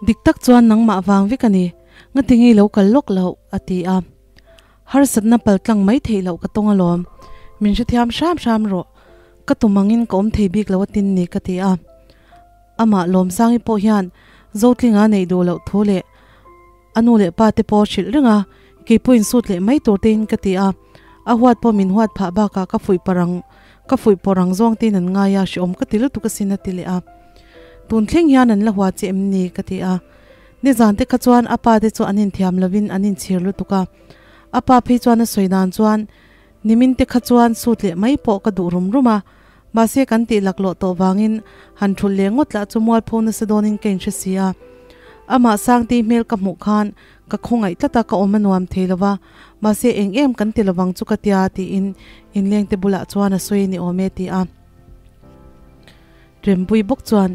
Dik tak chuan nangmah vang vek a ni, ngatinge i lo kal lawk loh? a ti a. Harsatna paltlang mai theih loh ka tawng alawm, min hrethiam hram hram rawh, ka tum angin ka awm thei bik lo atin ni ka ti a. Amah Lawmsangi pawh hian Zotlinga neih duh loh thu leh a nu leh pa te pawh hrilh reng a, kei pawh insut leh mai tur tein ka ti a, a huat pawh min huat phah bakah ka fuih parang ka fuih pawh rang zawng tein an ngai a, hrehawm ka ti lutuk asin a ti leh a. Tun thleng hian an la hua che em ni? ka ti a. Nizan te kha chuan a pa te chu an inthiam lovin an inchhir lutuk a, a pa phei chuan a sawi dan chuan nimin te kha chuan sut leh mai pawh ka duh rum rum a, mahse kan tih laklawh tawh vangin han thulh leh ngawt lah chu mualpho nasa dawnin ka inhre si a. Amah Sangtei hmel ka hmuh khan ka khawngaih tlat a, ka awm a nuam thei lo va, mahse eng em kan ti lovang chu ka tia tiin inlengte bulah chuan a sawi ni awm e ti a. Rempui bawk chuan,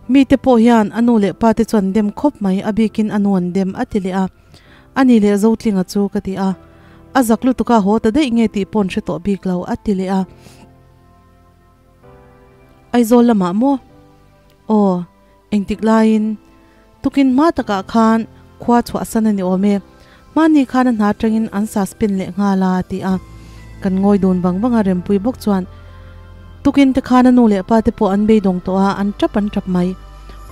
Mite pawh hian a nu leh pa te chu an dem khawp mai, a bikin a nu an dem, a ti leh a. A ni leh Zotlinga chu ka ti a. A zak lutuk a haw ta daih nge tih paw'n hre tawh bik lo, a ti leh a. Aizawl lamah maw? Aw, engtik laiin? Tukin hma takah khan khua chhuahsan a ni awm e. Hmani khan a hna atangin an suspend leh nghal a, a ti a. Kan ngawi dun vang vang a, Rempui bawk chuan, Tukin te khan a nu leh pa te pawh an beidawng tawh a, an tap an tap mai.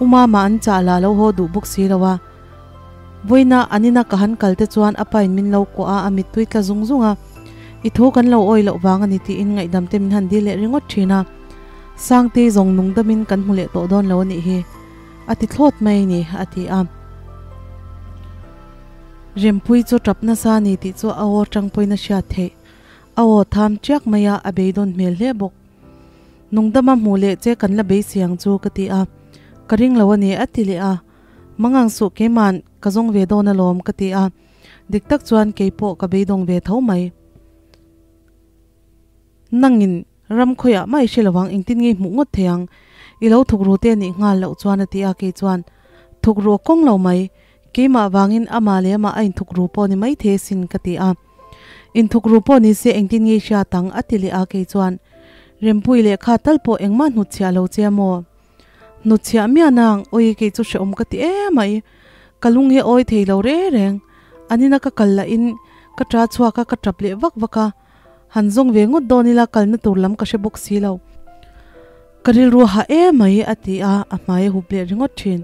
U Mama an chah lah lo haw duh bawk si lo a. Vawiina an ina ka han kal te chuan a pain min lo kuah a, a mittui tla zung zung a. I thu kan lo awi loh vang a ni tiin ngaihdam te min han dil leh ringawt thin a. Sangtei zawng nungdamin kan hmu leh tawh dawn lo a nih hi. A ti thlawt mai a ni, a ti a. Rempui chu tap nasa a ni tih chu a aw atang pawhin a hriat theih. A aw tham chiak mai a, a beidawn hmel hle bawk. Nungdama hmuh leh che kan la beisei ang chu, ka ti a. Ka ring lo a ni, a ti leh a. Mangang suh keima'n ka zawng ve dawn alawm, ka ti a. Dik tak chuan kei pawh ka beidawng ve tho mai. Nangin ram khawiah mah i hre lo ang, engtin nge i hmuh ngawt thei ang? I lo thuk ru te a nih nghal loh chuan a ti a, kei chuan thuk ru a kawng lo mai, keimah vangin amah leh amah a inthuk ru pawh ni mai thei asin ka ti a. Inthuk ru pawh ni se engtin nge i hriat ang? a ti leh a, kei chuan Rempui lehkha tal pawh engmah hnutchhiah lo che a maw? Hnutchhiah miah nang, awi kei chu hrehawm ka ti em mai, ka lung hi a awi thei lo reng reng, anina ka kal lahin ka ta chhuak a ka tap leh vak vak a, Han zawng ve ngawt dawn ila kalna tur lam ka hre bawk si lo. Ka rilru ha em mai a ti a, a hmai a hup leh ringawt thin.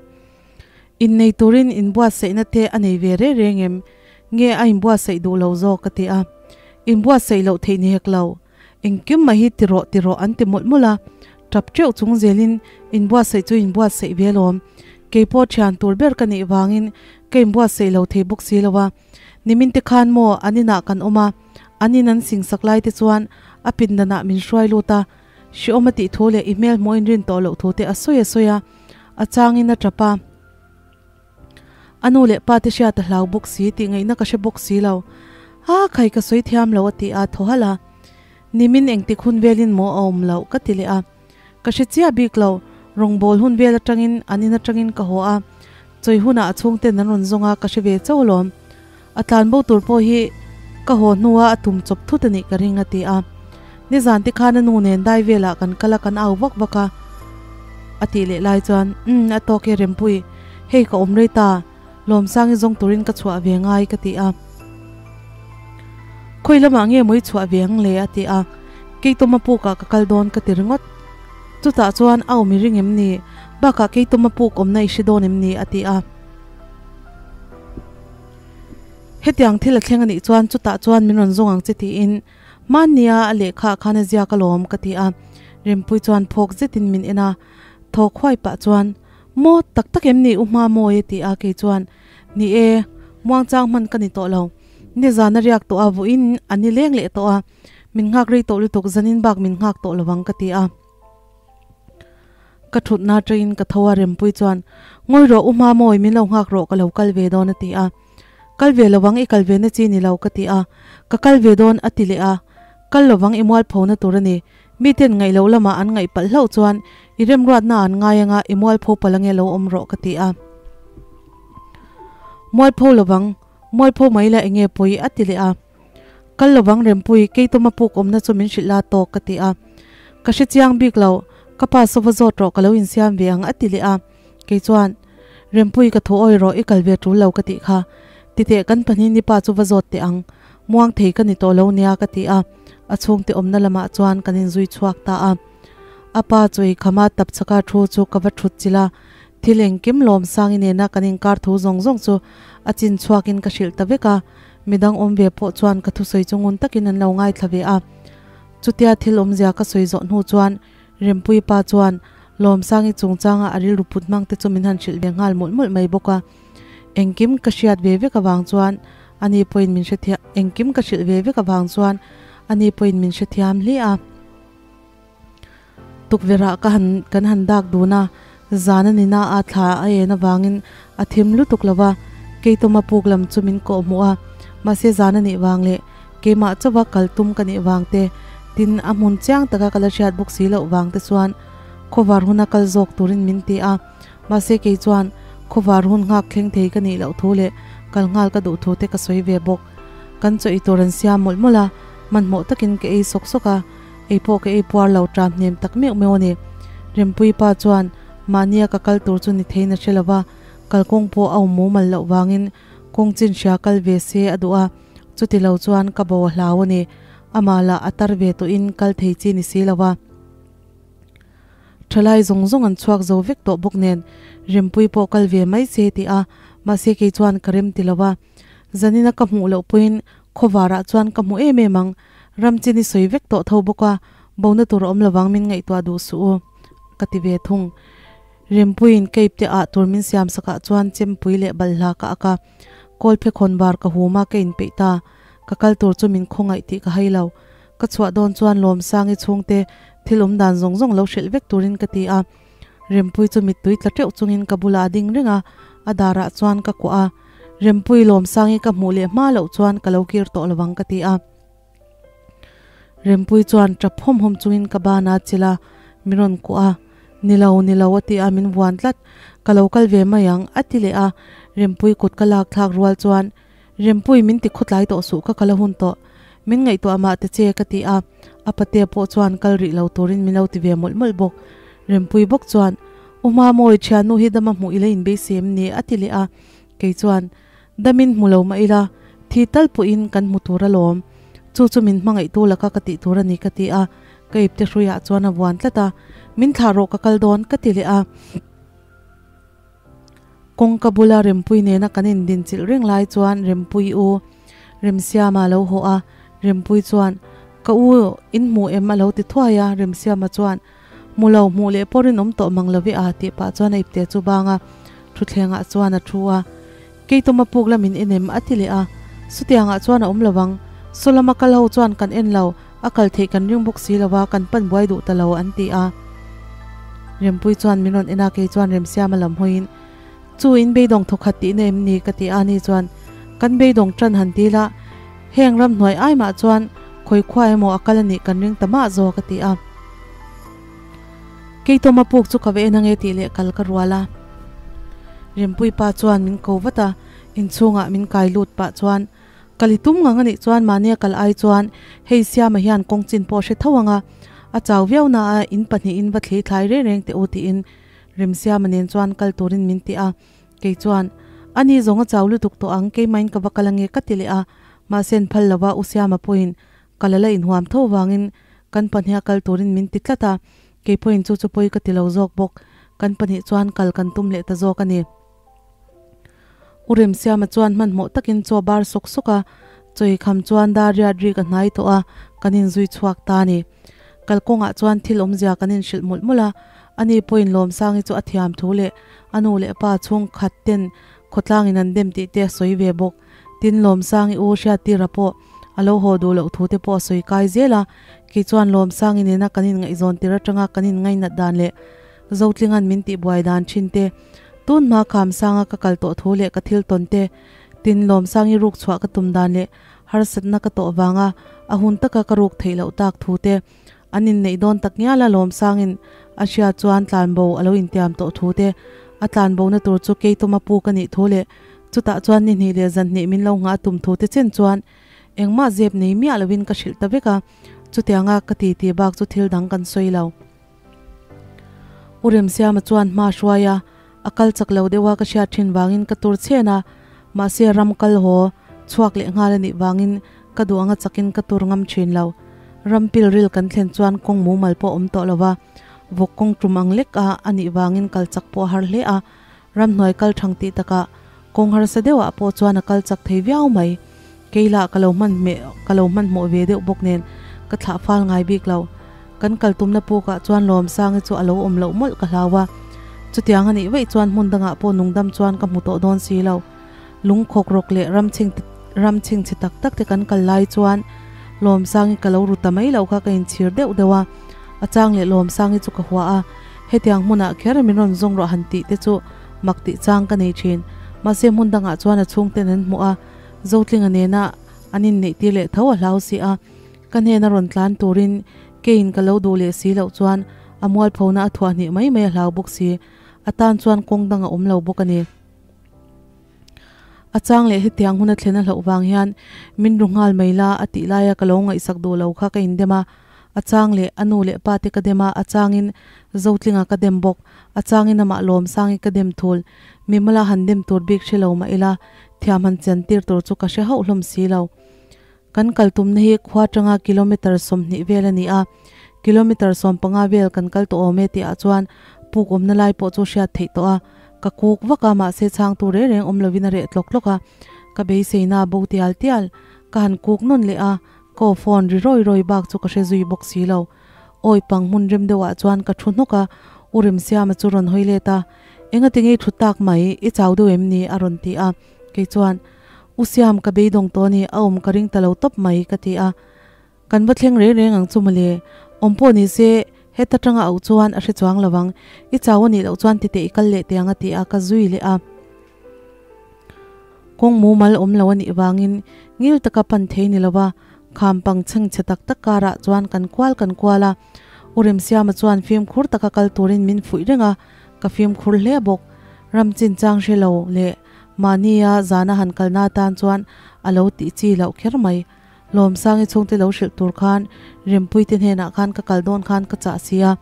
Innei turin inbuatsaihna te a nei ve reng reng em? Nge a inbuatsaih duh lo zawk ka ti a. Inbuatsaih loh theih ni hek lo. Engkim mai hi ti rawh ti rawh an ti mawlh mawlh a. Tap teuh chung zelin inbuatsaih chu inbuatsaih ve alawm. Keipawh thian tur ber ka nih vangin ka inbuatsaih lo thei bawk si lo a. Nimin te khan maw an inah kan awm a, an in an singsak lai te chuan a pindanah min hruai lut a, hrehawm a tih thu leh i hmel hmuh inrin tawh loh thu te a sawi a sawi a, a changin a tap a. A nu leh pa te hriat a hlau bawk si tih ngaihna ka hre bawk si lo. A khai ka sawi thiam lo a ti a, thaw halh a. Nimin engtik hun velin maw a awm loh ka ti leh a. Ka hre chiah bik lo, rawngbâwl hun vel aṭangin an in aṭangin ka haw a, chawi hunah a chhungten an rawn zawng a, ka hre ve chauh alawm. A tlan bo tur pawh hi ka haw hnua a tum chawp thut a nih ka ring a ti a. Nizan te khan a nu nen dai velah kan kal a, kan au vak vak a, a tih leh lai chuan, Umm, a tawk e Rempui, hei ka awm rei ta, Lawmsangi zawng turin ka chhuah ve ngai ka ti a. Khawi lamah nge maw i chhuah ve ang le? a ti a. Keitawma pukah ka kal dawn ka ti ringawt. Chutah chuan a awm i ring em ni? Bakah Keitawma puk awmna i hre dawn em ni? a ti a. Hetiang thil a thleng a nih chuan chutah chuan min rawn zawng ang che tiin hmannia a lehkhaah khan a ziak alawm ka ti a. Rempui chuan phawk zetin min en a. Thawk huai pah chuan Maw tak tak em ni u hma mawi a ti a kei chuan ni e muangchang hman ka ni tawh lo nizan a riak tawh a vawiin a ni leng leh tawh a min nghak rei tawh lutuk zanin bak min nghak tawh lo ang ka ti a ka thutna atangin ka tho a rempui chuan ngawi rawh u hma mawi min lo nghak rawh ka lo kal ve dawn a ti a kal ve lo ang i kal ve na chi ni lo ka ti a ka kal ve dawn a ti leh a kal lo ang i mualpho na tur a ni Miten ngaih loh lamah an ngaih palh hlauh chuan i remruatna an ngai anga i mualpho palh ange lo awm rawh ka ti a. Mualpho lovang, mualpho mai la enge pawi a ti leh a. Kal lovang Rempui, Keitawma puk awmna chu min hrilh la tawk ka ti a. Ka hre chiang bik lo, ka pa sawva zawt rawh ka lo insiam ve ang a ti leh a. Kei chuan, Rempui ka thu awi rawh i kal ve tul lo ka tih kha. Titeh kan pahnih ni pa chu va zawt teh ang. Muang thei ka ni tawh lo nia ka ti a, a chhungte awmna lamah chuan kan inzui chhuak ta a. A pa chu ei khama tap chaka thu chu ka va thut chilh a, thil engkim Lawmsangi nena kan inkar thu zawng zawng chu a chin chhuakin ka hrilh ta vek a, midang awm ve pawh chuan ka thusawi chu ngun takin an lo ngaithla ve a. Chutia thil awmzia ka sawi zawh hnu chuan Rempuii pa chuan Lawmsangi chungchanga a rilru put hmang te chu min han hrilh ve nghal mawlh mawlh mai bawk a. Engkim ka hriat ve vek avang chuan ani pawhin min hrethiam engkim ka hrilh ve vek avang chuan ani pawhin min hrethiam hle a. Tukverh ah ka han kan han dak dun a, zan a ni na a thla a en avangin a thim lutuk lo va, Keitawma puk lam chu min kawh hmuh a, mahse zan a nih vang leh keimah chauha kal tum ka nih vang te, tin a hmun chiang taka ka la hriat bawk si loh vang te chuan khawvar huna kal zawk turin min ti a, mahse kei chuan khawvar hun nghak thleng thei ka nih loh thu leh kal nghal ka duh thu te ka sawi ve bawk. Kan chaw ei tur an siam mawlh mawlh a, hmanhmawh takin ka ei sawk sawk a, Ei pawh ka ei puar lo ṭam hnem tak meuh meuh a ni. Rempuii pa chuan mahnia ka kal tur chu ni theiin a hre lo va, kalkawng pawh a awm mumal loh vangin kawng chin hria kal ve se a duh a, chuti lo chuan ka bo a hlau a ni. Amah lah a tar ve tawhin kal thei chi ni si lo va. Ṭhalai zawng zawng an chhuak zo vek tawh bawk nen Rempuii pawh kal ve mai se ti a, mahse kei chuan ka rem ti lo va. Zanina ka hmuh loh pawhin khawvarah chuan ka hmu em em ang. Ram chin i sawi vek tawh tho bawk a, bona tur a awm lovang min ngaihtuah duh suh u, ka ti ve thung. Rempuiin cape te ah tur min siam sakah chuan chempui leh balhla ka ak a, kawl phe khawn bar ka hum a ka inpeih ta. Ka kal tur chu min khawngaih tih ka hai lo. Ka chhuah dawn chuan Lawmsangi chhungte thil awm dan zawng zawng lo hrilh vek turin ka ti a. Rempui chu mittui tla teuh chungin ka bulah a ding reng a, a darah chuan ka kuah a. Rempui Lawmsangi ka hmuh leh hma loh chuan ka lo kir tawh lovang ka ti a. Rempui chuan tap hawm hawm chungin ka ban a chilh a, min rawn kuah a, Ni lo, ni lo a ti a, min vuan tlat. Ka lo kal ve mai ang, a ti leh a. Rempui kut ka lak thlak rual chuan, Rempui min ti khawtlai tawh suh ka kal a hun tawh. Min ngaihtuah mah ta che ka ti a, a pate pawh chuan kal rih lo turin min lo ti ve mawlh mawlh bawk. Rempui bawk chuan, U Hmamawi, thiannu hi dama hmuh ila inbeisei em ni? a ti leh a. Kei chuan, Damin hmu lo mah ila, thi tal pawhin kan hmu tur alawm. Chu chu min hmangaihtu laka ka tih tur a ni ka ti a, ka ipte hruiah chuan a vuan tlat a, Min thlah rawh ka kal dawn ka ti leh a. Kawngka bula Rempui nena kan indinchilh reng lai chuan Rempui u Remsiama a lo haw a, Rempui chuan, Ka u, in hmu em? a lo ti thuai a, Remsiama chuan, Hmu lo, hmuh leh pawh rinawm tawh mang lo ve a tih pah chuan a ipte chu bang a, thutthlengah chuan a thu a. Keitawm a puk lamin en em a ti leh a, Sutiangah chuan a awm lo ang, saw lama kal ho chuan kan en lo, a kal theih kan ring bawk si lo a, kan pan buai duh ta lo an ti a. Rempui chuan min rawn en a, kei chuan Remsiama lam hawiin, Chu in beidawng thawkhat tihna em ni? ka ti a, ni chuan, Kan beidawng tan han ti la, heng ramhnuai ai mah chuan khawi khua emaw a kal a nih kan ring ta mah zawk a ti a. Keitawma puk chu ka va en ange tih leh kal ka rual a. Rempui pa chuan min ko vat a, inchhungah min kai lut pah chuan, Kal i tum ngang a nih chuan mahnia kal ai chuan hei Siama hian kawng chin pawh a hre tho ang a, a chau viau na a in pahnihin va thli thlai reng reng teh u tiin Remsiama nen chuan kal turin min ti a, kei chuan, Ani zawng a chau lutuk tawh ang, keimahin ka va kal ange ka ti leh a, mahse an phal lova U Siama pawhin ka la la inhuam tho vangin kan pahniha kal turin min ti tlat a, kei pawhin chu chu pawi ka ti lo zawk bawk, kan pahnih chuan kal kan tum leh ta zawk a ni. U Remsiama chuan hmanhmawh takin chaw bar sawk sawk a, chawi kham chuan dar riat rik a hnai tawh a, kan inzui chhuak ta a ni. Kalkawngah chuan thil awmzia kan inhrilh mawlh mawlh a, ani pawhin Lawmsangi chu a thiam thu leh a nu leh pa chhungkhat ten khawtlangin an dem tih te a sawi ve bawk. Tin, Lawmsangi u Hriattira pawh a lo haw duh loh thu te pawh a sawi kai zel a, kei chuan Lawmsangi nena kan inngaihzawn tir atanga kan inngainat dan leh Zotlinga'n min tihbuai dan thin te, tun hma Khamsanga ka kal tawh thu leh ka thil tawn te, tin Lawmsangi ruk chhuah ka tum dan leh harsatna ka tawh vanga a hun taka ka ruk theih loh tak thu te, an inneih dawn tak ngial a Lawmsangin a hria chuan tlanbo a lo intiam tawh thu te, a tlanbona tur chu Keitawma pu ka nih thu leh chutah chuan ni hnih leh zan hnih min lo nghah tum thu te chen chuan engmah zep nei miah lovin ka hrilh ta vek a, chutianga ka ti tih bak chu thil dang kan sawi lo. U Remsiama chuan hma hruai a, A kal chak lo deuha ka hriat thin vangin ka tur chhen a, mahse ram kal haw chhuak leh nghal a nih vangin ka duh anga chakin ka tur ngam thin lo. Ram pilril kan thlen chuan kawng mumal pawh a awm tawh lo va, vawk kawng tum ang lek a a nih vangin kal chak pawh a har hle a, ramhnuai kal thang tih takah kawng harsa deuhah pawh chuan a kal chak thei viau mai. Kei lah ka lo hmanhmeh ka lo hmanhmawh ve deuh bawk nen ka thlah fal ngai bik lo. Kan kal tumna pukah chuan Lawmsangi chu a lo awm loh mawlh ka hlau a. Chutiang a nih vaih chuan hmun dangah pawh nungdam chuan ka hmu tawh dawn si lo. Lung khawk rawk leh ram chhing ram chhing chhe tak tak te kan kal lai chuan Lawmsangi ka lo ru ta mai loh kha ka inchhir deuh deuh a. A chang leh Lawmsangi chu ka hua a, hetiang hmunah kher min rawn zawng rawh han tih te chu mak tih chang ka nei thin. Mahse hmun dangah chuan a chhungten an hmuh a, Zotlinga nena an inneih tir leh tho a hlau si a, ka hnena rawn tlan turin keiin ka lo duh leh si loh chuan a mualphona a thuah hnih mai mai a hlau bawk si, a tan chuan kawng dang a awm lo bawk a ni. A chang leh hetiang hun a thlen a hlauh vang hian min ru nghal mai la a tih laia ka lo ngaihsak duh lo kha ka indem a, a chang leh a nu leh pa te ka dem a, a changin Zotlinga ka dem bawk, a changin amah Lawmsangi ka dem thul, mimala han dem tur bik hre lo mah ila thiam han chan tir tur chu ka hre hauh hlawm si lo. Kan kal tumna hi khua tanga kilometre 20 vel a ni a, kilometre 15 vel kan kal tawh awm e tihah chuan puk awmna lai pawh chu hriat theih tawh a, ka kuk vak a mahse chhangtu reng reng awm lovin a reh tlawk tlawk a, ka beiseina a bo tial tial, ka han kuk nawn leh a, ka aw phone ri rawi rawi bak chu ka hre zui bawk si lo. Awi pang hmun rem deuhah chuan ka thu hnawk a, U Remsiama chu rawn hawi let a, Engati nge i thu tak mai, i chau deuh em ni? a rawn ti a, kei chuan, U Siam, ka beidawng tawh a ni, a awm ka ring ta lo tawp mai, ka ti a. Kan va thleng reng reng ang chu mawle, awm pawh ni se, heta tanga auh chuan a hre chuang lo ang, i chau a nih loh chuan titeh i kal leh teh ang a ti a, ka zui leh a. Kawng mumal awm lo a nih vangin ngil taka pan thei ni lo va, kham pang chheng chhe tak tak karah chuan kan kual kan kual a. U Remsiama chuan fimkhur taka kal turin min fuih reng a, ka fimkhur hle bawk. Ram chinchang hre lo leh mahnia zana han kalna atan chuan a lo tih chi loh kher mai. Lawmsangi chhungte lo hrilh tur khan Rempuite hnenah khan ka kal dawn khan ka chah si a,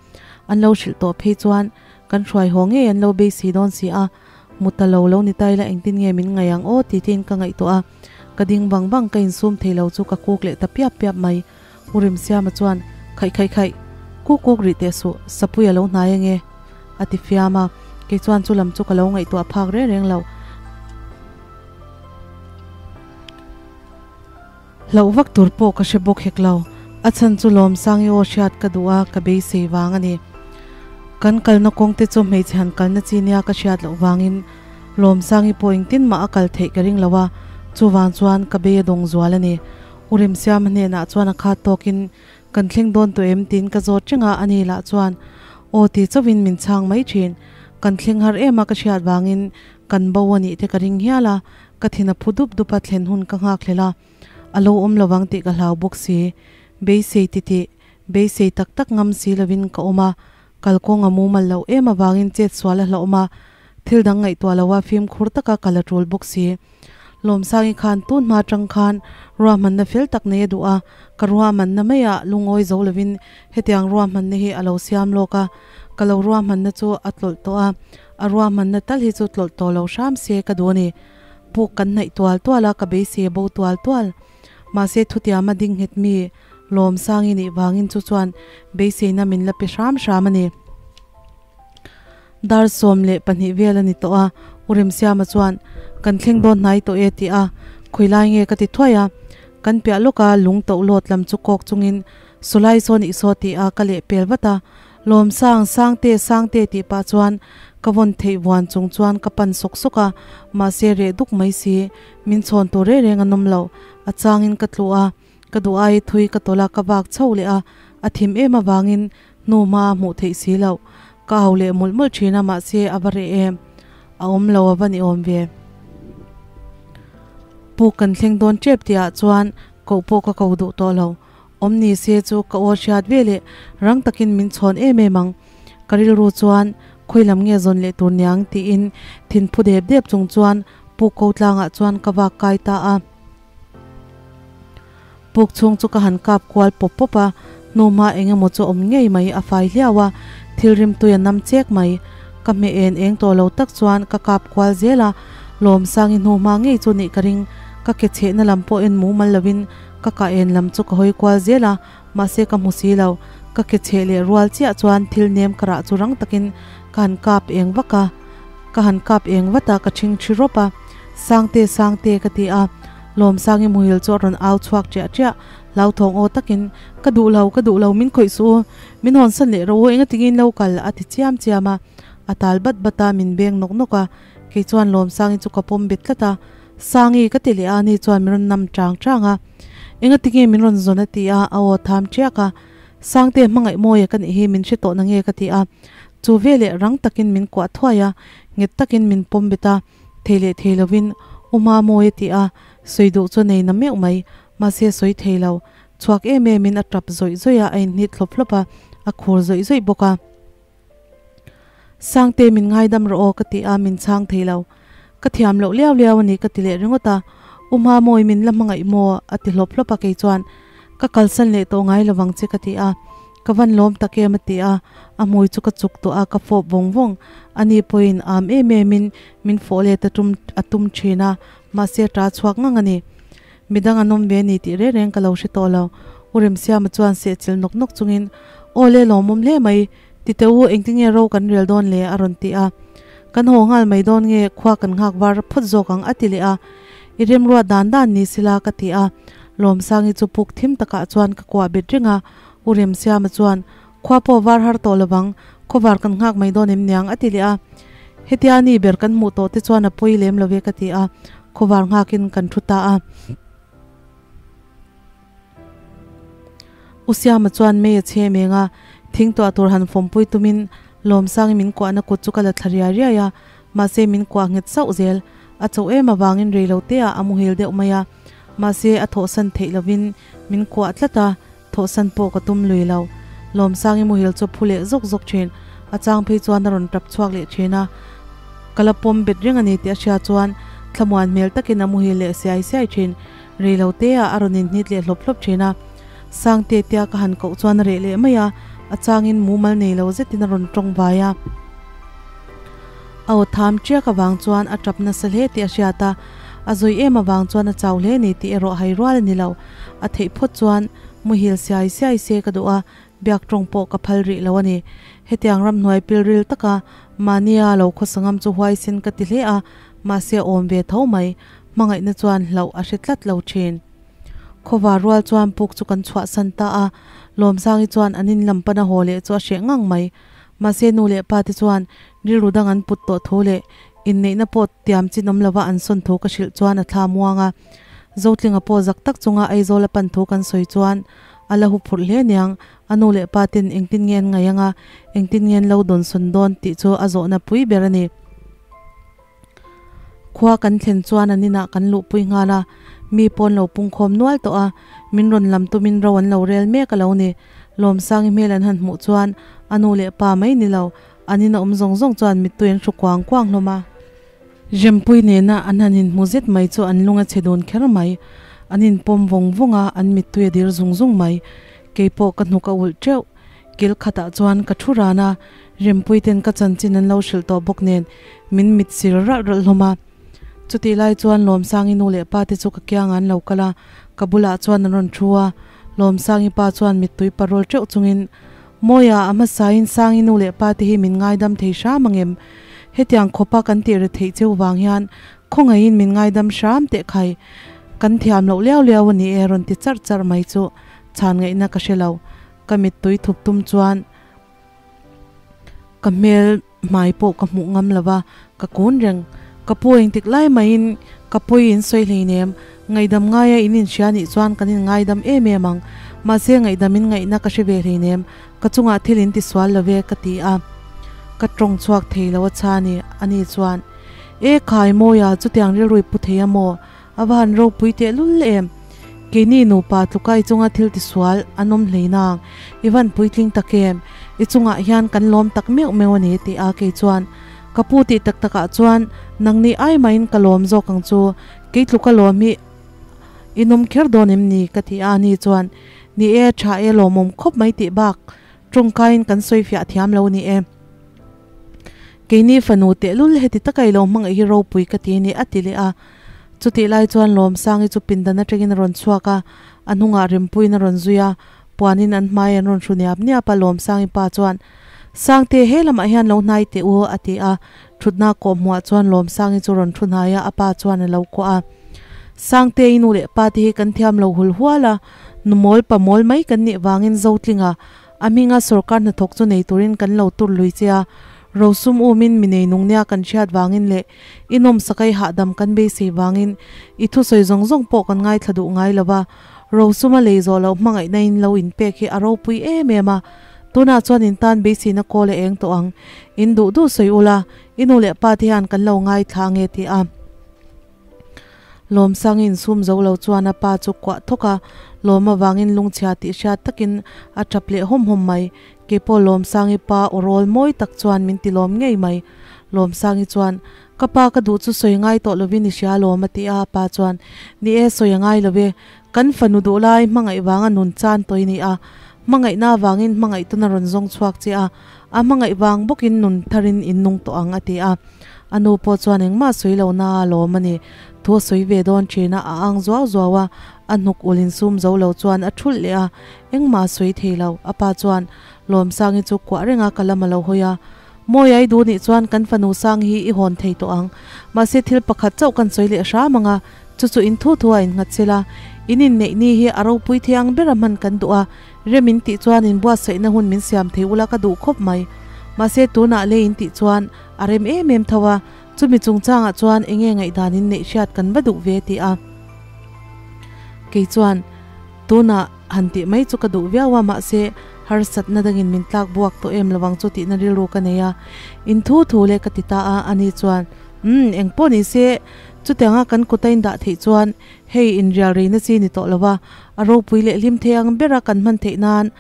an lo hrilh tawh phei chuan kan hruai haw ngei an lo beisei dawn si a, mu ta lo lo ni ta ila engtin nge min ngaih ang aw ti tiin ka ngaihtuah a, ka ding vang vang ka insum thei lo chu ka kuk leh ta piap piap mai. U Remsiama chuan, Khaih khaih khaih, kuk kuk rih teh suh, sapui a lo hnai ange, a ti fiam a, kei chuan chu lam chu ka lo ngaihtuah phak reng reng lo. Hlauh vak tur pawh ka hre bawk hek lo, a chhan chu Lawmsangi aw hriat ka duh a, ka beisei vang a ni. Kan kalna kawng te chu hmeichhe han kalna chi nia ka hriat loh vangin Lawmsangi pawh engtin mah a kal theih ka ring lo a, chuvang chuan ka bei a dawng zual a ni. U Remsiama hnenah chuan a khat tawkin Kan thleng dawn tawh em? tiin ka zawt reng a, ani lah chuan aw ti chauhin min chhang mai thin. Kan thleng har em a ka hriat vangin kan bo a nih te ka ring hial a, ka thin a phu dup dup a thlen hun ka nghak hlel a, a lo awm lovang tih ka hlau bawk si. Beisei titih, beisei tak tak ngam si lovin ka awm a, kalkawng a mumal loh em avangin chet sual a hlauhawm a, thil dang ngaihtuah loha fimkhur taka kal a tul bawk si. Lawmsangi khan tun hma tang khan ruahmanna fel tak nei a duh a, ka ruahmanna maiah lungawi zo lovin hetiang ruahmanna hi a lo siam lawk a, ka lo ruahmanna chu a tlawlh tawh a, a ruahmanna tal hi chu tlawlh tawh lo hram se ka duh a ni. Puk kan hnaih tual tual a, ka beisei a bo tual tual. Mahse thutiama ding nghet mi Lawmsangi nih vangin chu chuan beiseina min la pe hram hram a ni. Dar 12 vel a ni tawh a, U Remsiama chuan, Kan thleng dawn hnai tawh e tih a, Khawilai nge ka ti thuai a, kan piah lawk a lung toh lawt lam chu kawk chungin Sawlai sawn i saw tih a ka leh pel vat a, Lawmsang, Sangte, Sangte tih pah chuan ka vawn theih vuan chung chuan ka pan sawk sawk a, mahse reh duk mai si, min chhawn tur reng reng an awm lo, a changin ka tlu a, ka duh ai thui ka tawlh a, ka vak chho leh a, a thim em avangin hnu hma a hmuh theih si loh. Ka au leh mawlh mawlh thin a, mahse a va reh em? A awm lo a va ni awm ve. Puk kan thleng dawn tep tihah chuan koh pawh ka ko duh tawh lo. Awm ni se chu ka aw hriat ve leh rang takin min chhawn em em ang. Ka rilru chuan khawi lam nge zawn leh tur niang tiin thin phu dep dep chung chuan puk ko tlangah chuan ka vak kai ta a. Puk chhung chu ka han kap kual pawp pawp a, hnu hma eng emaw chu awm ngei mai a fai hliau a, thil rimtui a nam chek mai. Ka hmeh en eng tawh lo tak chuan ka kap kual zel a, Lawmsangi hnu hma ngei chu nih ka ring. Ka ke chhehna lam pawh en mumal lovin ka kah en lam chu ka hawi kual zel a, mahse ka hmu si lo. Ka ke chheh leh rual chiah chuan thil nem ka rah chu rang takin ka han kap eng vak a, ka han kap eng vat a, ka ṭhing ṭhi rawp a. Sangte, Sangte ka ti a, Lawmsangi muhil chu a rawn au chhuak ṭiah ṭiah. Hlauthawng aw takin, Ka duh lo, ka duh lo, min khawih suh u, min hawnsan leh rawh u, engatinge in lo kal? a ti chiam chiam a, a tal bat bat a, min beng nawk nawk a, kei chuan Lawmsangi chu ka pawm bet tlat a, Sangi ka ti leh a, ni chuan min rawn nam chang chang a, engatinge min rawn zawn a ti a, a aw tham ṭiak a, Sangte hmangaih mawi a ka nih hi min hre tawh nange ka ti a, chu veleh rang takin min kuah thuai a, nghet takin min pawm bet a, thei leh thei lovin U Hma mawi a ti a, sawi duh chu nei na meuh mai, mahse sawi thei lo, chhuak em em in a tap zawih zawih a, a inhnit hlawp hlawp a, a khur zawih zawih bawk a. Sangte min ngaidam rawh aw ka ti a, min chhang thei lo. Ka thiam loh liau liau a ni ka ti leh ringawt a, U Hma mawi min la hmangaih maw? a ti hlawp hlawp a, kei chuan ka kalsan leh tawh ngai lovang che ka ti a, Ka van lawm tak em a ti a, a hmui chu ka chuk tawh a, ka fawp vawng vawng. Ani pawhin am em emin min fawh let a tum a tum thin a, mahse a ta chhuak ngang a ni. Midang an awm ve ni tih reng reng ka lo hre tawh lo. U Remsiama chuan sehchilh nawk nawk chungin, Aw le lawmawm hle mai, ti teh u engtinge ro kan rel dawn le a rawn ti a. Kan haw nghal mai dawn nge khua kan nghak var phawt zawk ang a ti leh a. I remruat dan dan ni sila ka ti a. Lawmsangi chu puk thim takah chuan ka kuah bet reng a, U Remsiama chuan, Khua pawh var har tawh lovang, khawvar kan nghak mai dawn em niang? a ti leh a. Hetia ni ber kan hmuh tawh te chuan a pawi lem lo ve ka ti a, khawvar nghakin kan thu ta a. U Siama chuan mei a chhe meng a, thing tuah tur han fawmpui tumin Lawmsangi min kuahna kut chu ka la thla riai riai a, mahse min kuah nghet sauh zel. A chauh em avangin reiloteah a muhil deuh mai a, mahse a thawhsan theih lovin min kuah tlat a, Thawhsan pawh ka tum lui lo. Lawmsangi muhil chu phu leh zawk zawk thin. A chang phei chuan a rawn tap chhuak leh thin a. Ka la pawm bet reng a ni tih a hria chuan thlamuan hmel takin a muhil leh siai siai thin. Rei lo te ah a rawn inhnit leh hlawp hlawp thin a. Sangte tia ka han koh chuan a reh leh mai a, a changin mumal nei lo zetin a rawn tawng vai a. A aw tham tiak avang chuan a tap nasa hle tih a hriat a, a zawi em avang chuan a chau hle ni tih erawh hai rual a ni lo. A theih phawt chuan muhil siai siai se ka duh a, biak tawng pawh ka phal rih lo a ni. Hetiang ramhnuai pilril taka mahnia lo khawsa ngam chu huaisen ka ti hle a, mahse a awm ve tho mai. Hmangaihna chuan hlauh a hre tlat lo thin. Khawvar rual chuan puk chu kan chhuahsan ta a, Lawmsangi chuan an in lam pana haw leh chu a hreh ngang mai. Mahse nu leh pa te chuan rilru dang an put tawh thu leh inneihna pawh tiam chin awm lova an sawn thu ka hrilh chuan a thla muang a. Zotlinga pawh zak tak chunga Aizawl a pan thu kan sawi chuan a la hu phurh hle niang, a nu leh pa ten engtin nge an ngaih anga engtin nge an lo dawn sawn dawn tih chu a zawhna pui ber a ni. Khua kan thlen chuan an inah kan luhpui nghal a, mi pawn lo pungkhawm nual tawh a, min rawn lam tumin ro an lo rel mek a lo ni. Lawmsangi hmel an han hmuh chuan a nu leh pa mai ni lo, an ina awm zawng zawng chuan mittui an hru kuang kuang hlawm a. Rempui nena an han inhmu zet mai chu an lung a chhe dun kher mai. An inpawm vawng vawng a, an mittui a dir zung zung mai. Keipawh ka hnuk a ulh teuh. Kil khatah chuan ka thu ran a, Rempui ten ka chanchin an lo hrilh tawh bawk nen min mit sir ralh ralh hlawm a. Chutih lai chuan Lawmsangi nu leh pa te chu ka kiangah an lo kal a, ka bulah chuan an rawn thu a. Lawmsangi pa chuan mittui parawl teuh chungin, Mawia, a hmasain Sangi nu leh pa te hi min ngaidam thei hram angem? Hetiang khawpa kan tih ri theih cheu vang hian khawngaihin min ngaidam hram teh khai. Kan thiam loh liau liau a ni e rawn ti charh charh mai chu chhan ngaihna ka hre lo. Ka mittui thup tum chuan ka hmel hmai pawh ka hmuh ngam lo va, ka kun reng. Ka pu engtik lai maiin ka pawi in sawi hleinem, ngaihdam ngaia in inhria nih chuan kan in ngaidam em em ang. Mahse ngaihdam in ngaihna ka hre ve hleinem, ka chungah thil in tisual lo ve ka ti a. Ka tawng chhuak thei lo a chhan i, ani chuan, E khai Mawia chutiang rilru i pu thei a maw? A va han ropui teh lul em! Keini nupa tlukai chunga thil tisual an awm hlei nang, i van puitling tak em? I chungah hian kan lawm tak meuh meuh a ni tih a kei chuan ka pu tih tak takah chuan nangni ai mahin ka lawm zawk ang chu, kei tluka lawm hi i nawm kher dawn em ni? ka ti a, ani chuan ni e, tha e, lawmawm khawp mai tih bak tawngkaiin kan sawi fiah thiam lo ni e. Keini fanu tehlul heti taka i lo hmangaih hi ropui ka ti a ni a ti leh a. Chutih lai chuan Lawmsangi chu pindan atangin a rawn chhuak a, a hnungah Rempuiin a rawn zui a, puanin an hmai an rawn hru niap niap a, Lawmsangi pa chuan, Sangte, he lamah hian lo hnai teh u, a ti a, thutna kawhhmuhah chuan Lawmsangi chu rawn thu hnai a, a pa chuan a lo kuah a. Sangte, i nu leh pa te hi kan thiam lo hul hual a, nu mawl pa mawl mai kan nih vangin Zotlinga, A hminga sorkar hnathawk chu nei turin kan lo tur lui che a, rosum umin mi nei nung nia kan hriat vangin leh i nawmsakai hahdam kan beisei vangin i thusawi zawng zawng pawh kan ngaithla duh ngai lo va, rosuma lei zawh loh hmangaihna in lo inpek hi a ropui em em a, tunah chuan in tan beiseina kawl a eng tawh ang, in duh duh sawi ula, i nu leh pa te hian kan lo ngaithla ange ti a. Lawmsang insum zo lo chuan a pa chu kuah thawk a, lawm avangin lungchhia tih hriat takin a tap leh hawm hawm mai. Keipawh Lawmsangi pa aw rawl mawi tak chuan min ti lawm ngei mai. Lawmsangi chuan, Ka pa ka duh chu sawi ngai tawh lovin i hria lawm a ti a, a pa chuan, Ni e, sawi a ngai lo ve. Kan fanu duh lai hmangaih vanga nun chan tawh i ni a, hmangaihna avangin hmangaihtuna rawn zawng chhuak che a, a hmangaih vang bawkin nun tharin in nung tawh ang a ti a. A nu pawh chuan engmah sawi lo na a lawm a ni. Thu a sawi ve dawn thin a, a ang zuau zuau a, a hnuk ulh insum zo lo chuan a thulh leh a, engmah a sawi thei lo. A pa chuan Lawmsangi chu kuah reng a ka lam a lo hawi a, Mawi ai duh nih chuan kan fanu Sangi hi i hawn thei tawh ang. Mahse thil pakhat chauh kan sawi leh hram ang a, chu chu in thu thu a innghat sela. In inneih ni hi a ropui thei ang ber a hman kan duh a, Rem in tih chuan inbuatsaihna hun min siam thei ula ka duh khawp mai. Mahse tunah lei in tih chuan a rem em em tho a, chumi chungchangah chuan enge ngaihdan in neih hriat kan va duh ve tih a. Kei chuan tunah han tih mai chu ka duh viau a, mahse harsatna dangin min tlak buak tawh em lovang chu tihna rilru ka nei a, in thu thu le ka ti ta a, ani chuan umm engpawh ni se chutianga kan kut a indah theih chuan hei inrial reina chi ni tawh lo va, a ropui leh hlim thei ang bera kan hman theih nan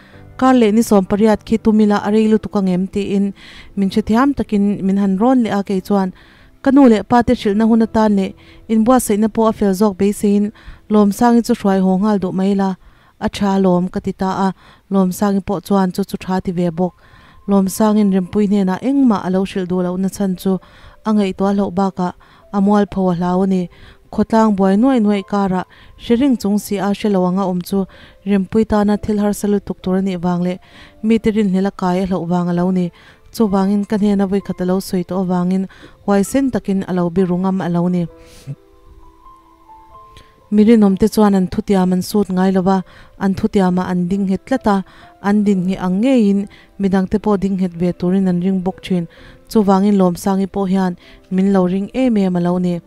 Kar leh ni 18 khi tum ila a rei lutuk ang em tiin min hrethiam takin min han rawn leh a, kei chuan ka nu leh pa te hrilhna hun atan leh inbuatsaihna pawh a fel zawk beiseiin Lawmsangi chu hruai haw nghal duh mai la, a tha alawm ka ti ta a, Lawmsangi pawh chuan chu chu tha ti ve bawk. Lawmsangin Rempui hnenah engmah a lo hrilh duh lohna chhan chu a ngaihtuah hlauh bakah a mualpho a hlau a ni. Khawtlang buai nuaih nuaih karah hre ring chung si a hre lo anga awm chu Rempui tana thil harsa lutuk tur a nih vang leh mite rinhlel a kai a hlauh vang a lo ni. Chuvangin ka hnena vawikhat a lo sawi tawh avangin huaisen takin a lo biru ngam a lo ni. Mi rinawmte chuan an thutiam an sut ngai lo va, an thutiamah an ding nghet tlat a, an din ngheh ang ngeiin midangte pawh ding nghet ve turin an ring bawk thin. Chuvangin Lawmsangi pawh hian min lo ring em em a lo ni.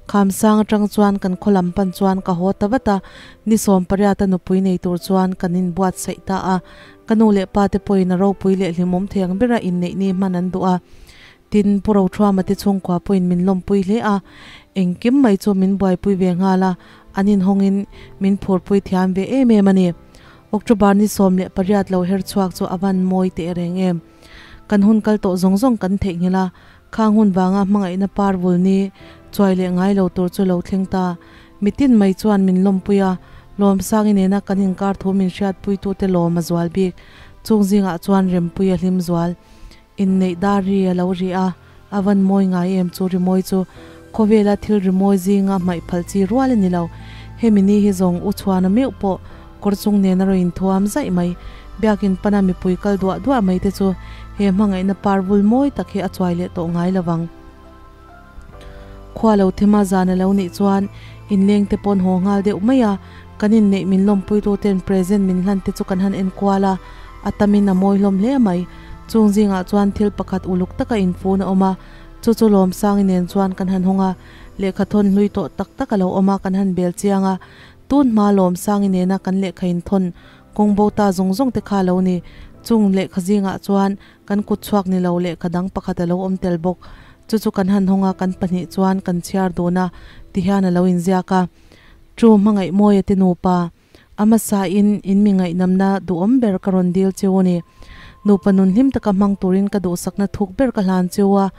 Khamsang atang chuan kan khaw lam pan chuan ka haw ta vat a, ni 18 a nupui nei tur chuan kan inbuatsaih ta a. Ka nu leh pa te pawhin a ropui leh hlimawm thei ang bera inneih ni hman an duh a. Tin, Pu Rothuama te chhungkua pawhin min lawmpui hle a, engkim mai chu min buaipui ve nghal a, an inhawngin min phurpui thiam ve em em a ni. October ni 18 lo her chhuak chu a van mawi teh reng em. Kan hun kal tawh zawng zawng kan theihnghilh a, khang hun vanga hmangaihna par vul ni chuai leh ngai lo tur chu lo thleng ta. Mitin mai chuan min lawmpui a, Lawmsangi nena kan inkar thu min hriatpuitute lawm a zual bik. Chung zingah chuan Rempui a hlim zual. Inneih dar ri a lo ri a, a van mawi ngai em chu rimawi chu khawvela thil rimawi zinga hmaih phal chi rual a ni lo. Hemi ni hi zawng u chhuana meuh pawh kawr chung nen a rawn inthuam zaih mai. Biakin pana mipui kal duah duah mai te chu he hmangaihna par vul mawi tak hi a chuai leh tawh ngai lo vang. Khua lo thima zan a lo nih chuan inleng te pawn haw nghal deuh mai a, kan inneih min lawmpuitu ten present min hlan te chu kan han enkual a, a tamin a mawi hlawm hle mai. Chung zingah chuan thil pakhat uluk taka infun a awm a, chu chu Lawmsangi nen chuan kan han hawng a, lehkha thawn hlui tawh tak tak a lo awm a, kan han bel chiang a, tun hma Lawmsangi nena kan lehkha inthawn kawng bo ta zawng zawng te kha a lo ni. Chung lehkha zingah chuan Kan kut chhuak ni lo lehkha dang pakhat a lo awm tel bawk. Chu chu kan han hawng a, kan pahnih chuan kan chhiar dun a, ti hian a lo inziak a. Chu hmangaih Mawia te nupa, a hmasa in in mi ngaihnamna duhawm ber ka rawn dil cheu a ni. Nupa nun hlim taka hmang turin ka duhsakna thuk ber ka hlan cheu a.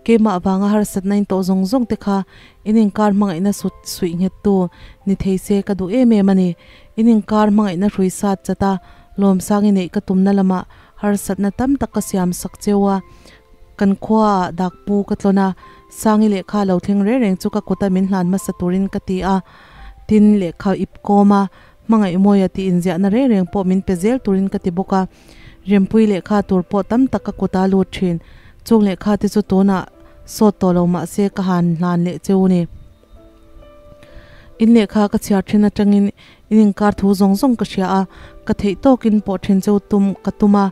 Keimah vanga harsatna in tawh zawng zawng te kha in inkar hmangaihna sut suih nghettu ni thei se ka duh em em a ni. In inkar hmangaihna hrui sat chat a, lawmsang i neih ka tumna lamah Harsatna tam tak ka siam sak cheu a, Kan khuaah dakpu ka tlawn a, Sangi lehkha lo thleng reng reng chu ka kuta min hlan hmasa turin ka ti a. Tin, lehkha ip kawm a, hmangaih mawia tih inziahna reng reng pawh min pe zel turin ka ti bawk a. Rempui lehkha tur pawh tam tak ka kuta lut thin. Chung lehkha te chu tunah sawt tawh lo mah se ka han hlan leh cheu ni. In lehkha ka chhiar thin atangin in inkar thu zawng zawng ka hria a, ka theih tawkin pawh then cheu tum ka tum a.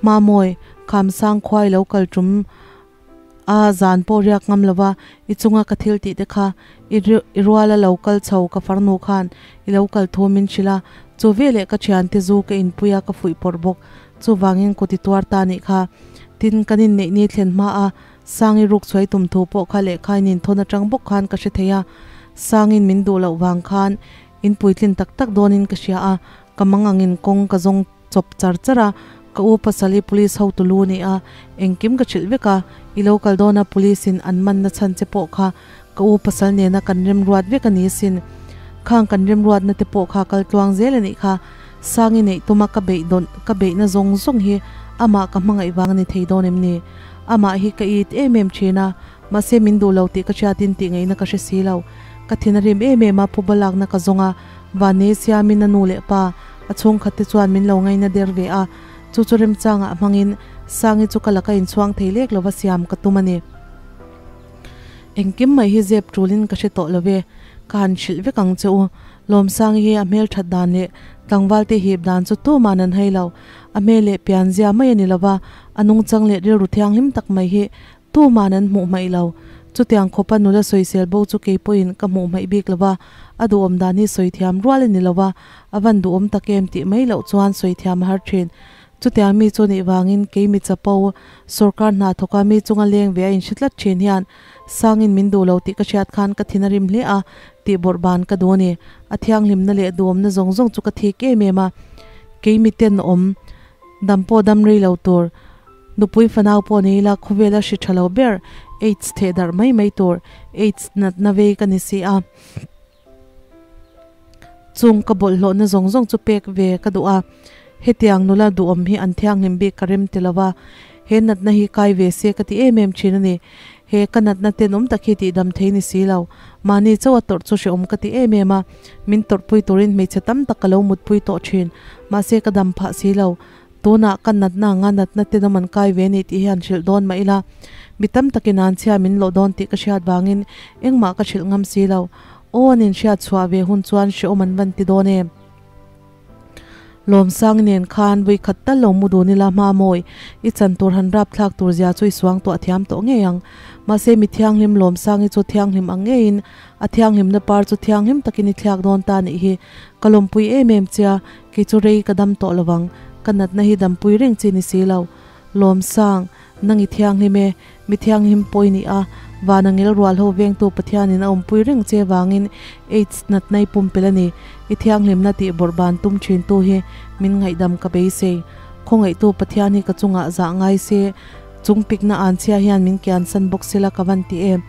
Hmamawi, Khamsang khuai lo kal tum a, zan pawh riak ngam lova i chunga ka thil tih te kha i i ruala lo kal chho ka farnu khan i lo kal thu min hrilh a, chu veleh ka thiante zu ka inpui a ka fuih pawrh bawk. Chuvangin kut i tuar ta nih kha. Tin, kan inneih ni thlen hma a Sangi ruk chhuai tum thu pawh kha lehkha in inthawn atang bawk khan ka hre thei a, Sangin min duh loh vang khan in puitlin tak tak dawnin ka hria a, ka mang angin kawng ka zawng chawp char char a, ka u pasal hi police hotu lu a ni a, engkim ka hrilh vek a, i lo kal dawn a police in an manna chhan che pawh kha ka u pasal nena kan remruat vek a ni sin, khang kan remruatna te pawh kha kal tluang zel a nih kha, Sangi neih tuma ka beih dawn ka beihna zawng zawng hi amah ka hmangaih vang a ni thei dawn em ni? Amah hi ka it em em thin a, mahse min duh lo tih ka hriatin tih ngaihna ka hre si lo. Ka thin a rim em em a, phuba lakna ka zawng a, Vannei siamin a nu leh pa, a chhungkhat te chuan min lo ngaina der ve a, chu chu remchangah hmangin Sangi chu ka laka inchhuang thei lek lova siam ka tum a ni. Engkim mai hi zep tulin ka hre tawh lo ve, ka han hrilh vek ang che u. Lawmsangi hi a hmel that dan leh tlangval te hip dan chu tuman an hai lo. A hmel leh pianzia mai a ni lova, a nungchang leh rilru thianghlim tak mai hi tuman an hmuh hmaih lo. Chutiang khawpa nula sawisel bo chu kei pawhin ka hmuh hmaih bik lova, a duhawm dan hi sawi thiam rual a ni lova, a van duhawm tak em tih mai loh chuan sawi thiam a har thin. Chutiang mi chu nih vangin kei mi chapo, sorkar hna thawka mi chunga leng ve a inhre tlat thin hian Sangin min duh lo tih ka hriat khan ka thin a rim hle a, tih bawrh ban ka duh a ni. A thianghlimna leh duhawmna zawng zawng chu ka thik em em a. Kei mi ten awm, dam pawh dam rei lo tur, nupui fanau pawh nei ila khawvela hri tha lo ber, aids theh darh mai mai tur, aids natna vei ka ni si a. Chung ka bawlhhlawhna zawng zawng chu pek ve ka duh a, hetiang nula duhawm hi an thianghlim bik ka rem ti lo va, he natna hi kai ve se ka ti em em thin a ni. He ka natna tenawm tak hi tihdam thei ni si lo, mahni chauh a tawrh chu hrehawm ka ti em em a, min tawrhpui turin hmeichhe tam tak ka lo mutpui tawh thin, mahse ka dam phah si lo. Tunah ka natna anga natna tenawm an kai ve ni tih hi han hrilh dawn mah ila, mi tam takin an chhia min lawh dawn tih ka hriat vangin engmah ka hrilh ngam si lo. Aw an inhriat chhuah ve hun chuan hrehawm an van ti dawn em? Lawmsang nen khan vui khat tal lo mu dun ila hma mawi, i chan tur han rap thlak tur zia chu i suang tuah thiam tawh ngei ang. Mahse mi thianghlim Lawmsangi chu thianghlim ang ngeiin a thianghlimna par chu thianghlim takin i thliak dawn ta nih hi ka lawmpui em em chia, Kei chu rei ka dam tawh lovang, ka natna hi dampui reng chi ni si lo. Lawmsang, nang i thianghlim e, mi thianghlim pawh i ni a, vana ngel rual ho vengtu Pathianin a awmpui reng che vangin AIDS natna i pumpelh a ni. I thianghlimna tih bawrh ban tum thintu hi min ngaihdam ka beisei. Khawngaihtu Pathian hi ka chungah zah ngai se, chung pikna anchhia hian min kiansan bawk sela ka van ti em.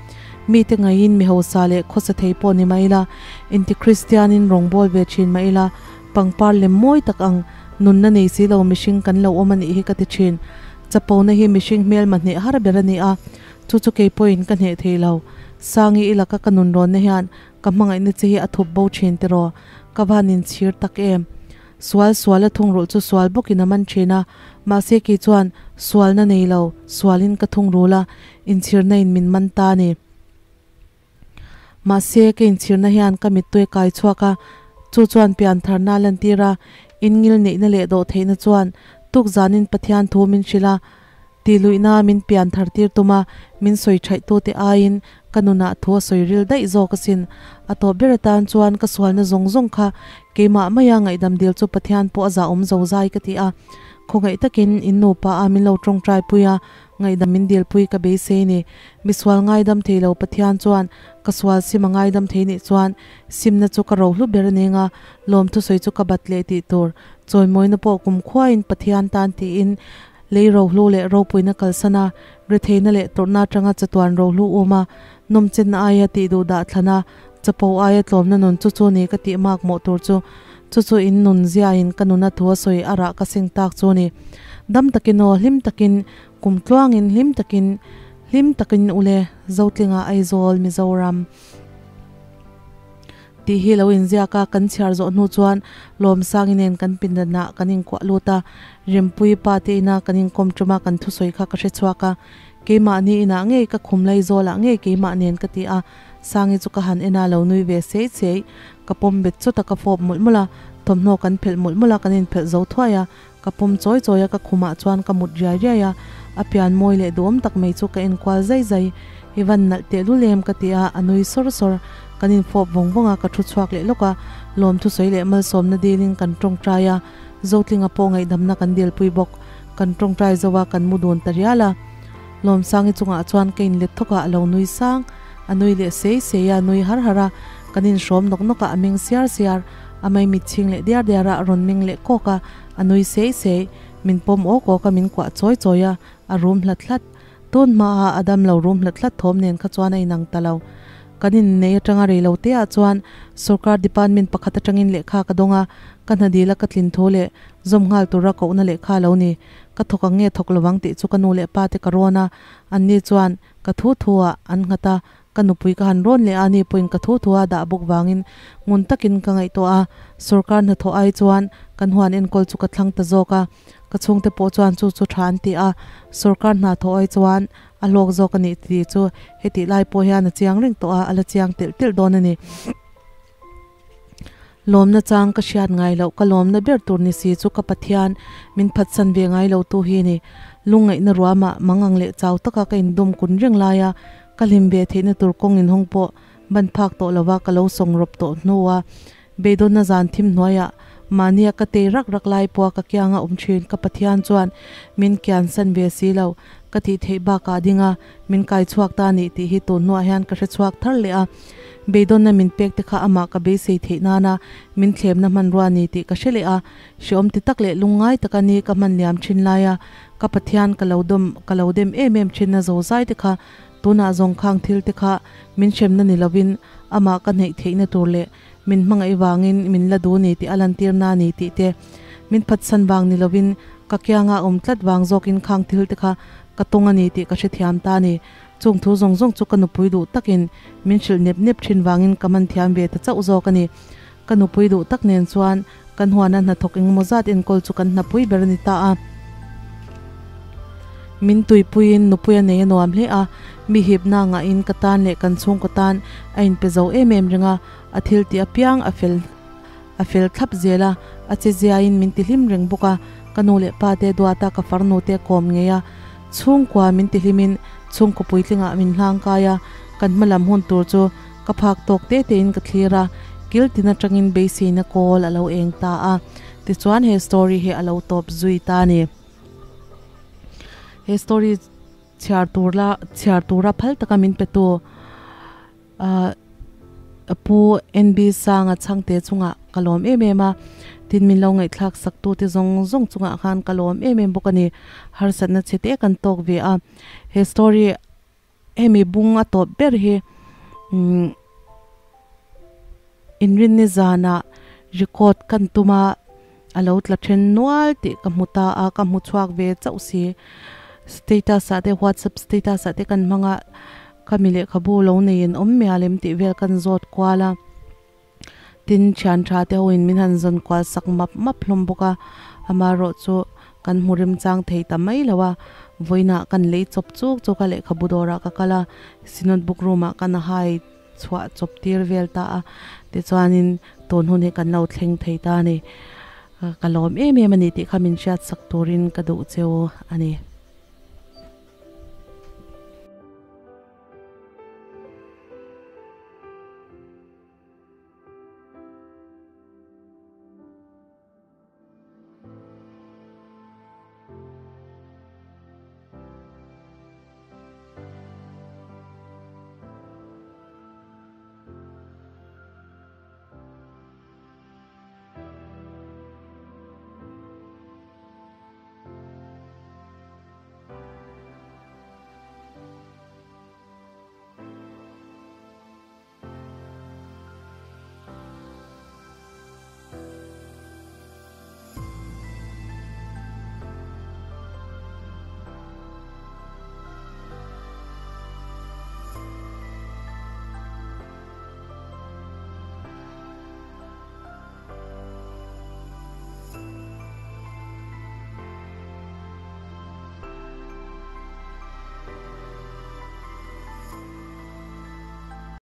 Mite ngaiin mi hausa leh khawsa thei pawh ni mah ila, inti Kristianin rawngbâwl ve thin mah ila, Pangpar lem mawi tak ang, nunna nei si lo mihring kan lo awm a nih hi ka ti thin. Chapona hi mihring hmelma hneh har ber a ni a, chu chu kei pawhin ka hneh thei lo. Sangi i laka ka nun rawnna hian ka hmangaihna che hi a thup bo thin tiraw? Ka van inchhir tak em? Sual sual a thungrulh chu sual bawkin a man thin a, mahse kei chuan sualna nei lo, sualin ka thungrul a, inchhirna in min man ta a ni. Mahse, ka inchhirna hian ka mittui a kai chhuak a, chu chuan piantharna a lantir a, inngil neihna leh dawhtheihna chuan tuk zanin Pathian thu min hrilh a, tihluihna min pianthar tir tum a, min sawi thaihtute aiin ka nunah thu a sawi ril daih zawk asin. A tawp ber atan chuan ka sualna zawng zawng kha keimah maia ngaihdam dil chu Pathian pawh a zahawm zo zai ka ti a, khawngaih takin in nupa a min lo tawngtai pui a, Ngaihdam min dilpui ka beisei ni. Misual ngaidam thei lo Pathian chuan ka sual sim a ngaidam thei nih chuan simna chu ka rohlu ber a ning a, lawmthusawi chu ka bat leh tih tur. Chawimawina pawh kumkhuain Pathian tan tiin lei rohlu leh ropuina kalsan a, retheina leh tawrhna atanga chatuan rohlu um a, nawmchenna aia tih duh dah thlan a, chapo aia tlawmna nun chu chu ni ka tih mak mawh tur chu. Chu chu in nun ziain ka nuna thu a sawi a rah ka seng tak chu ni. Dam takin aw, hlim takin. Kum tluangin hlim takin hlim takin ule Zotlinga Aizawl Mizoram tih hi lo inziak a, kan chhiar zawh hnu chuan Lawmsangi nen kan pindanah kan inkuah lut a, Rempuii pa te ina kan inkawm ṭum a kan thusawi kha ka hre chhuak a, keimahni inah ngei ka khum lai zawlah ngei keimah nen ka ti a, Sangi chu ka han en a lo nui ve sei sei, ka pawm bet chawt a ka fawp mawlh mawlh a, thawmhnaw kan phelh mawlh mawlh a kan inphelh zo thuai a, ka pawm chawi chawi a ka khumah chuan ka mut riai riai a, a pian mawi leh duhawm tak mai chu ka en kual zai zai, i van nalh teh lul em ka ti a, a nui sawr sawr, kan infawp vawng vawng a ka thu chhuak leh lawk a, lawmthusawi leh malsawmna dilin kan tawngtai a, Zotlinga pawh ngaihdamna kan dilpui bawk, kan tawngtai zo a kan mu dun ta rial a. Lawmsangi chungah chuan ka inlet thawk a, a lo nui sang. A nui leh sei sei a, a nui har har a, kan inhrawm nawk nawk a, a meng siar siar. A mei mit chhing leh diar diar a, a rawn meng leh kawk a, a nui sei sei. Min pawm awk awk a, min kuah chawi chawi a, a rum hlat hlat. Tun hmaah a dam lo rum hlat hlat thawm nen kha chuan a inang ta lo. Kan innei atanga rei lo te ah chuan sorkar department pakhat atangin lehkha ka dawng a, ka hna dil a ka tlin thu leh zawm nghal tura kohna lehkha a lo ni. Ka thawk ang nge thawk lovang tih chu ka nu leh pa te ka rawn a, anni chuan ka thu thu ah an nghat a, ka nupui ka han rawn leh a, ani pawhin ka thu thu a dah bawk vangin ngun takin ka ngaihtuah a, sorkar hnathawh ai chuan kan huan enkawl chu ka thlang ta zawk a, ka chhungte pawh chuan chu chu tha an ti a, sorkar hna thawh ai chuan a hlawk zawk a nih tih chu hetih lai pawh hian a chiang reng tawh a, a la chiang telh telh dawn a ni. Lawmna chang ka hriat ngai loh, ka lawmna ber tur ni si chu ka Pathian min phatsan ve ngai lo tu hi ni. Lungngaihna ruamah mangang leh chau taka ka indawm kun reng laia ka hlim ve theihna tur kawng inhawng pawh ban phak tawh lova ka lo sawng rawp tawh hnua beidawnna zan thim hnuaiah mahnia ka tei rak rak lai pawha ka kianga awm thin ka Pathian chuan min kiansan ve si lo ka tih theih bakah ding a Min kai chhuak ta nih tih hi tun hnuah hian ka hre chhuak thar leh a, beidawnna min pek te kha amah ka beisei theih nana min thlemna hmanrua ni tih ka hre leh a, hreawm ti tak leh lungngai taka ni ka hman liam thin laia ka Pathian ka lo dawm ka lo dem em em thinna zozai te kha tunah zawng khang thil te kha min hremna ni lovin amah ka hneih theihna tur leh min hmangaih vangin min la duh ni tih a lantirna ni tih te min phatsan vang ni lovin ka kianga awm tlat vang zawkin khang thil te kha Ka tawng a ni tih ka hrethiam ta a ni. Chung thu zawng zawng chu ka nupui duh takin min hrilh nep nep thin vangin ka man thiam ve ta chauh zawk a ni. Ka nupui duh tak nen chuan kan huana hnathawk engemaw zat enkawl chu kan hnapui ber a ni ta a. Min tuipuiin nupui a nei a nuam hle a, mi hipna ngahin ka tan leh kan chhungkaw tan a inpe zo em em reng a, a thil tih apiang a fel A fel thlap zel a, a che ziaiin min ti hlim reng bawk a, ka nu leh pa te duata ka farnu te kawm ngei a, chhungkua min ti hlimin chhungkaw puitlingah min hlang kai a, kan hma lam hun tur chu ka phak tawk te tein ka thlir a, kil tin atangin beiseina kawl a lo eng ta a, tichuan he story hi a lo tawp zui ta a ni. He story chhiar tur la chhiar tura phal taka min petu ahh Pu NB Sanga chhangte chungah ka lawm em em a, tin min lo ngaihthlak sak tute zawng zawng chungah khan ka lawm em em bawk a ni. Harsatna chhe te kan tawk ve a, he story hemi bung a tawp ber hi umm inrinni zanah record kan tum a, a lo tla then nual tih ka hmu ta a, ka hmu chhuak ve chauh si. Status ah te whatsapp status ah te kan hmang a, ka mi lehkhabu lo nei in awm mial em tih vel kan zawt kual a, tin thian tha te ho in min han zawn kual sak map map hlawm bawk a, amaherawh chu kan hmu remchang thei ta mai lo a, vawiinah kan lei chawp chuk chuk a lehkhabu dawrah ka kal a, synod book room ah kan hai chhuah chawp tir vel ta a, tichuanin tun hun hi kan lo thleng thei ta a ni, ka lawm em em a ni tih kha min hriat sak turin ka duh cheu a ni.